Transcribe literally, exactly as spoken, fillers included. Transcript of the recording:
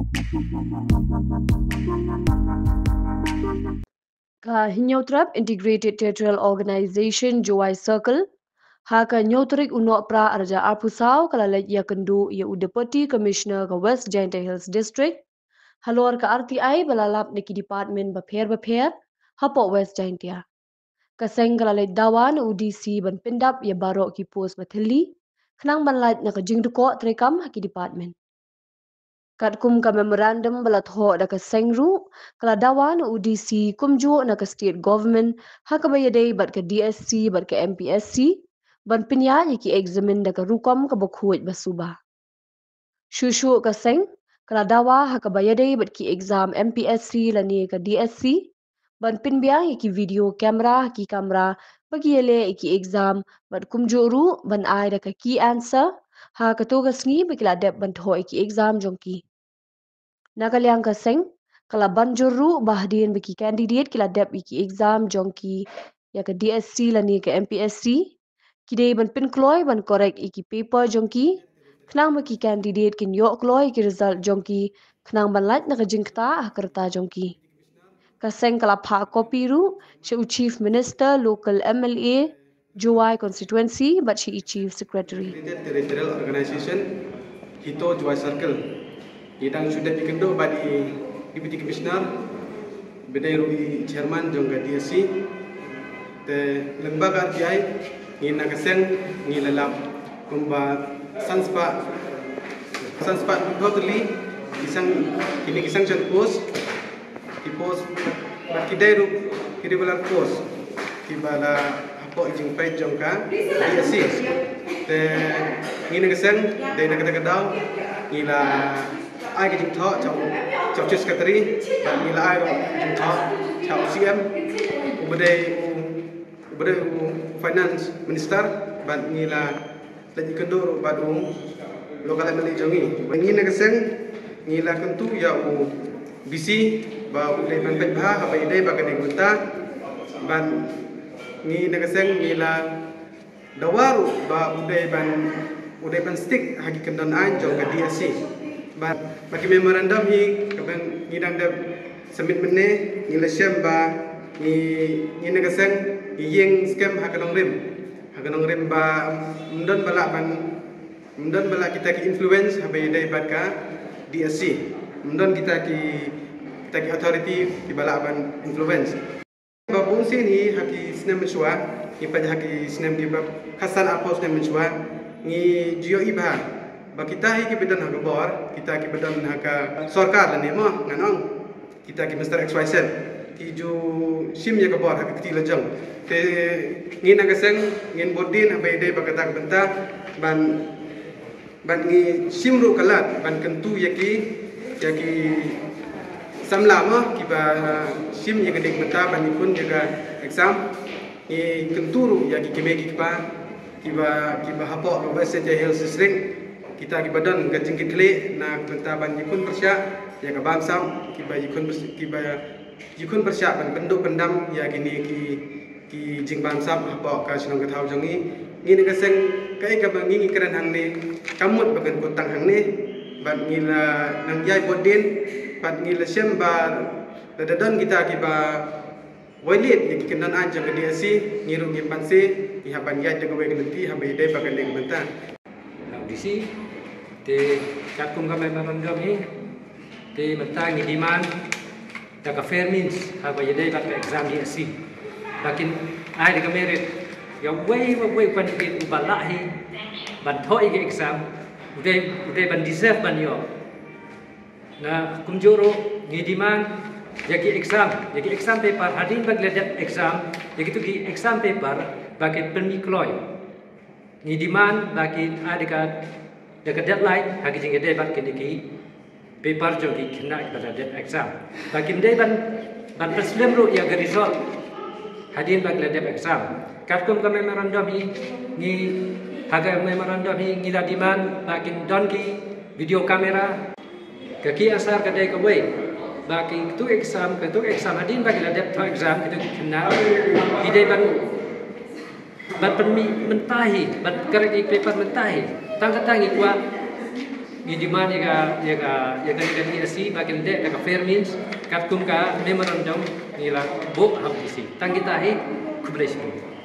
Ka Hynñiewtrep Integrated Territorial Organization Jowai Circle, ha ka hynñiew tarik u Nohprah arhajar arphew saw, ka la leit ïakynduh ïa u Deputy Commissioner ka West Jaintia Hills District halor ka R T I ba la lap na ki department bapher bapher hapoh West Jaintia. Ka seng ka la leit dawa na u D C ban pyndap ïa baroh ki post ba thylli, khnang ban lait na ka jingdukok treikam ha ki department. Katkum ka memorandum ba la thoh da ka seng ruh, ka la dawa na u D C kumjuh na ka state government ha kaba ïadei bad ka D S C bad ka M P S C ban pynïaid ïa ki eksamin da ka rukom kaba khuid ba suba. Shuh shuh ka seng ka la dawa ha kaba ïadei bad ki exam M P S C lane ka D S C ban pynbiang ïa ki video camera ha ki kamra ba ki ïaleh ïa ki exam bad kumjuh ruh ban ai da ka key answer ha kato ka sngi ba ki la dep ban thoh ïa ki exam jong ki. Na ka liang ka seng ka la ban jur ruh ba hadien ba ki candidate ki la dep ïa ki exam jong ki ïa ka D S C lane ka M P S C, ki dei ban pynkloi ban correct ïa ki paper jong ki, khnang ba ki candidate kin ïoh kloi ïa ki result jong ki, khnang ban lait na ka jingktah ha ka rta jong ki. Ka seng ka la phah copy ruh sha u Chief Minister, local M L A, Jowai Constituency bad sha i Chief Secretary. Integrated Territorial Organization, HITO Jowai Circle. Ngi dang shu dep ïakynduh bad i Deputy Commissioner, bad dei ruh i Chairman jong ka D S C. Te lyngba ka R T I, ngi na ka seng ngi la lap kumba san spah, san spah totally ki sang, kine ki sanction post, ki post, bad ki dei ruh ki regular post kiba la hapoh i jingpeit jong ka D S C. Te ngi na ka seng, dei na kata ka daw ngi la ai ka jingthoh sha u, sha u Chief Secretary, bad ngi la ai ruh ka jingthoh sha u C M, uba dei u, uba dei u Finance Minister, bad ngi la leit ïakynduh ruh bad u local M L A jong ngi. Ngi na ka seng ngi la kyntu ïa u D C ba u dei ban peit bha haba ïadei bad kane ka bynta, bad ngi na ka seng ngi la dawa ruh ba u dei ban, u dei ban stick ha ki kyndon aiñ jong ka D S C. Bad ba ki memorandum hi kaba ngi dang dep submit mynne, ngi la shem ba ngi, ngi na ka seng ngi ïeng skhem ha ka nongrim, ha ka nongrim ba ym don ba lah ban, ym don ba lah kita ki influence haba ïadei bad ka D S C. Ym don kita ki, kita ki authority kiba lah ban influence. Ba bun sien hi ha ki snem mynshuwa, ngi peit ha ki snem kiba khatsan arphew snem mynshuwa, ngi ju ïohi bha ba kita hi kiba don ha ka bor, kita kiba don ha ka sorkar lane mo ngan ong, kita ki Mister X Y Z, ki ju shim ïa ka bor ha ka kti la jong. Te ngi na ka seng ngin bud dien haba ïadei bad kata ka bynta, ban, ban ngi shim ruh ka lad ban kyntu ïa ki, ïa ki samla mo kiba shim ïa kane ka bynta ban ïakhun ïa ka exam. Ngi kyntu ruh ïa ki kmie ki kpa kiba, kiba hapoh ka West Jaintia Hills District, kita kiba don ka jingkitkhlieh na ka bynta ban ïakhun pyrshah ïa ka bamsap, kiba ïakhun pyrs-, kiba ïakhun pyrshah ban pynduh pyndam ïa kine ki, ki jingbamsap hapoh ka shnong ka thaw jong ngi. Ngi na ka seng kaei kaba ngi ngi kren hangne kam mut ba kan kut tang hangne, bad ngi la nang ïai bud dien, bad ngi la shem ba lada don kita kiba violate ïa ki kyndon aiñ jong ka D S C, ngi ruh ngim banse, ngi hap ban ïaid da kawei ka lynti haba ïadei bad kane ka bynta. Na u D C, te katkum ka memorandum hi, te mynta ngi demand da ka fair means haba ïadei bad ka exam D S C. Ba kin ai da ka merit ïa uwei pa uwei u candidate uba lah hi ban thoh ïa ka exam, u dei, u dei ban deserve ban ïoh. Na kumjuh ruh ngi demand ïa ki exam, ïa ki exam paper, hadien ba ki la dep exam, ïa kito ki exam paper ba kin pynmih kloi. Ngi demand ba kin ai da ka, da ka deadline ha ki jingïadei bad kine ki paper jong ki khynnah kiba la dep exam. Ba kim dei ban, ban pynslem ruh ïa ka result hadien ba ki la dep exam. Katkum ka memorandum hi, ngi, ha ka memorandum hi ngi la demand ba kin don ki video camera. Ka key answer ka dei kawei, ba kito exam, kito exam hadien ba ki la dep thoh exam, kito ki khynnah ki dei ban, ban pynmih mynta hi, ban correct ïa ki paper mynta hi. Tang kata ngi kwah Ngi demand ïa ka, ïa ka, ïa ka, ïa ka E A C ba kin leh da ka fair means, katkum ka memorandum ngi la buh ha D C. Tang kita hi, khublei shibun.